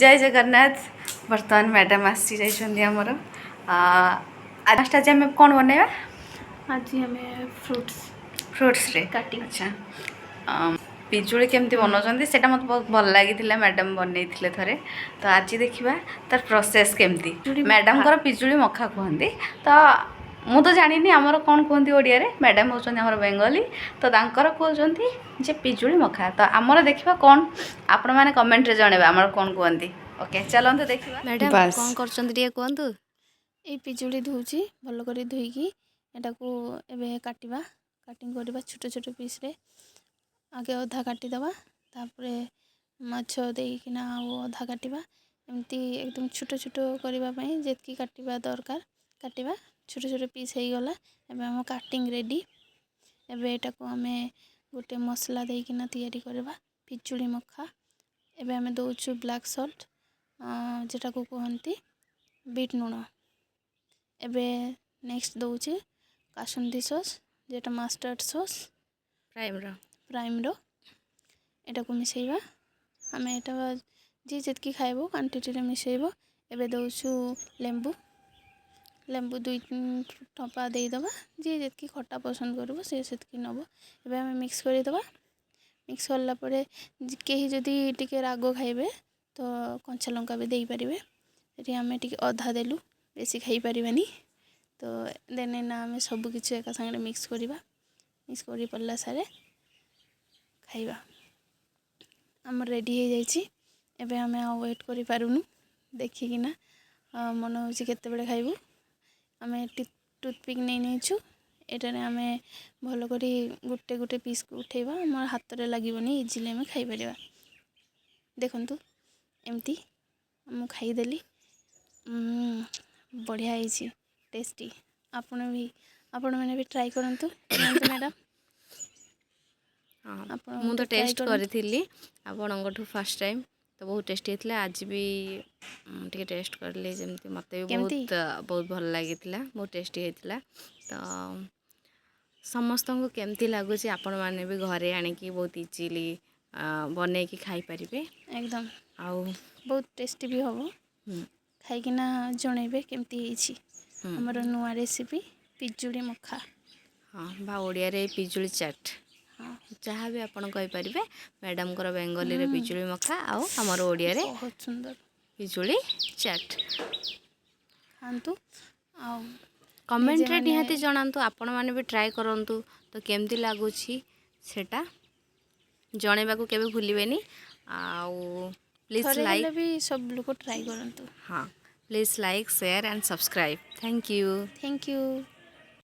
ଜୟ ଜଗନ୍ନାଥ। ବର୍ତ୍ତମାନ ମ୍ୟାଡ଼ାମ୍ ଆସି ଯାଇଛନ୍ତି ଆମର। ଫାଷ୍ଟ ଆଜି ଆମେ କ'ଣ ବନେଇବା? ଆଜି ଆମେ ଫ୍ରୁଟ୍ସ ଫ୍ରୁଟ୍ସରେ କାଟିଂ। ଆଚ୍ଛା, ପିଜୁଳି କେମିତି ବନାଉଛନ୍ତି, ସେଇଟା ମୋତେ ବହୁତ ଭଲ ଲାଗିଥିଲା। ମ୍ୟାଡ଼ାମ୍ ବନେଇଥିଲେ ଥରେ, ତ ଆଜି ଦେଖିବା ତାର ପ୍ରୋସେସ୍ କେମିତି। ପିଜୁଳି ମଖା। ମ୍ୟାଡ଼ାମ୍ଙ୍କର ପିଜୁଳି ମଖା କୁହନ୍ତି, ତ ମୁଁ ତ ଜାଣିନି ଆମର କ'ଣ କୁହନ୍ତି ଓଡ଼ିଆରେ। ମ୍ୟାଡ଼ାମ୍ ହେଉଛନ୍ତି ଆମର ବେଙ୍ଗଲୀ, ତ ତାଙ୍କର କହୁଛନ୍ତି ଯେ ପିଜୁଳି ମଖା। ତ ଆମର ଦେଖିବା କ'ଣ, ଆପଣମାନେ କମେଣ୍ଟରେ ଜଣେଇବେ ଆମର କ'ଣ କୁହନ୍ତି। ଓକେ, ଚାଲନ୍ତୁ ଦେଖିବା। ମ୍ୟାଡ଼ାମ୍, ବାସ୍। କ'ଣ କରୁଛନ୍ତି ଟିକେ କୁହନ୍ତୁ। ଏଇ ପିଜୁଳି ଧୋଉଛି। ଭଲ କରି ଧୋଇକି ଏଟାକୁ ଏବେ କାଟିବା, କାଟିଂ କରିବା ଛୋଟ ଛୋଟ ପିସ୍ରେ। ଆଗେ ଅଧା କାଟିଦେବା, ତାପରେ ମାଛ ଦେଇକିନା ଆଉ ଅଧା କାଟିବା। ଏମିତି ଏକଦମ ଛୋଟ ଛୋଟ କରିବା ପାଇଁ ଯେତିକି କାଟିବା ଦରକାର କାଟିବା। ଛୋଟ ଛୋଟ ପିସ୍ ହେଇଗଲା। ଏବେ ଆମ କାଟିଂ ରେଡ଼ି। ଏବେ ଏଟାକୁ ଆମେ ଗୋଟେ ମସଲା ଦେଇକିନା ତିଆରି କରିବା ପିଜୁଳି ମଖା। ଏବେ ଆମେ ଦେଉଛୁ ବ୍ଲାକ୍ ସଲ୍ଟ, ଯେଟାକୁ କୁହନ୍ତି ବିଟ୍ ଲୁଣ। ଏବେ ନେକ୍ସଟ ଦେଉଛି କାସୁନ୍ଦି ସସ୍, ଯେଟା ମଷ୍ଟାର୍ଡ଼ ସସ୍। ପ୍ରାଇମ୍ର। ପ୍ରାଇମ୍ର। ଏଟାକୁ ମିଶାଇବା ଆମେ। ଏଇଟା ଯିଏ ଯେତିକି ଖାଇବ କ୍ୱାଣ୍ଟିଟିରେ ମିଶାଇବ। ଏବେ ଦେଉଛୁ ଲେମ୍ବୁ। ଲେମ୍ବୁ 2 ଟୋପା ଦେଇଦେବା। ଯିଏ ଯେତିକି ଖଟା ପସନ୍ଦ କରିବ, ସେ ସେତିକି ନେବ। ଏବେ ଆମେ ମିକ୍ସ କରିଦେବା। ମିକ୍ସ କଲା ପରେ କେହି ଯଦି ଟିକେ ରାଗ ଖାଇବେ ତ କଞ୍ଚା ଲଙ୍କା ବି ଦେଇପାରିବେ। ଏଠି ଆମେ ଟିକେ ଅଧା ଦେଲୁ, ବେଶୀ ଖାଇପାରିବାନି ତ। ଦେନ୍ ଏଇନା ଆମେ ସବୁ କିଛି ଏକା ସାଙ୍ଗରେ ମିକ୍ସ କରିବା। ମିକ୍ସ କରି ପରିଲା ସାରେ ଖାଇବା ଆମର ରେଡ଼ି ହେଇଯାଇଛି। ଏବେ ଆମେ ଆଉ ୱେଟ୍ କରିପାରୁନୁ। ଦେଖିକିନା ମନ ହେଉଛି କେତେବେଳେ ଖାଇବୁ। ଆମେ ଟୁଥପିକ୍ ନେଇ ନେଇଛୁ। ଏଇଟାରେ ଆମେ ଭଲ କରି ଗୋଟେ ଗୋଟେ ପିସ୍କୁ ଉଠେଇବା। ଆମର ହାତରେ ଲାଗିବନି, ଇଜିଲି ଆମେ ଖାଇପାରିବା। ଦେଖନ୍ତୁ, ଏମିତି ମୁଁ ଖାଇଦେଲି। ବଢ଼ିଆ ହେଇଛି, ଟେଷ୍ଟି। ଆପଣମାନେ ବି ଟ୍ରାଏ କରନ୍ତୁ। ନିଅନ୍ତୁ ମ୍ୟାଡ଼ାମ୍। ହଁ। ଆପଣ ମୁଁ ତ ଗୋଟେ ଟ୍ରାଏ ଟେଷ୍ଟ କରନ୍ତୁ। କରିଥିଲି ଆପଣଙ୍କଠୁ ଫାର୍ଷ୍ଟ ଟାଇମ୍, ତ ବହୁତ ଟେଷ୍ଟି ହେଇଥିଲା। ଆଜି ବି ଟିକେ ଟେଷ୍ଟ କରିଲି ଯେମିତି, ମୋତେ ବି କେମିତି? ବହୁତ ବହୁତ ଭଲ ଲାଗିଥିଲା, ବହୁତ ଟେଷ୍ଟି ହେଇଥିଲା। ତ ସମସ୍ତଙ୍କୁ କେମିତି ଲାଗୁଛି, ଆପଣମାନେ ବି ଘରେ ଆଣିକି ବହୁତ ଇଜିଲି ବନେଇକି ଖାଇପାରିବେ। ଏକଦମ। ଆଉ ବହୁତ ଟେଷ୍ଟି ବି ହେବ। ଖାଇକିନା ଜଣେଇବେ କେମିତି ହେଇଛି। ଆମର ନୂଆ ରେସିପି ପିଜୁଳି ମଖା। ହଁ, ବା ଓଡ଼ିଆରେ ପିଜୁଳି ଚାଟ୍। ଯାହା ବି ଆପଣ କହିପାରିବେ। ମ୍ୟାଡ଼ାମଙ୍କର ବେଙ୍ଗଲୀରେ ପିଜୁଳି ମଖା ଆଉ ଆମର ଓଡ଼ିଆରେ ବହୁତ ସୁନ୍ଦର। ପିଜୁଳି ଚାଟ୍। ଖାଆନ୍ତୁ ଆଉ କମେଣ୍ଟରେ ନିଜେ ନିହାତି ଜଣାନ୍ତୁ। ଆପଣମାନେ ବି ଟ୍ରାଏ କରନ୍ତୁ, ତ କେମିତି ଲାଗୁଛି ସେଟା ଜଣେଇବାକୁ କେବେ ଭୁଲିବେନି। ଆଉ ପ୍ଲିଜ୍ ଥରେ ଲାଇକ୍ ହେଲେ ବି ସବୁ ଲୋକ ଟ୍ରାଏ କରନ୍ତୁ। ହଁ, please like, share and subscribe. Thank you. Thank you.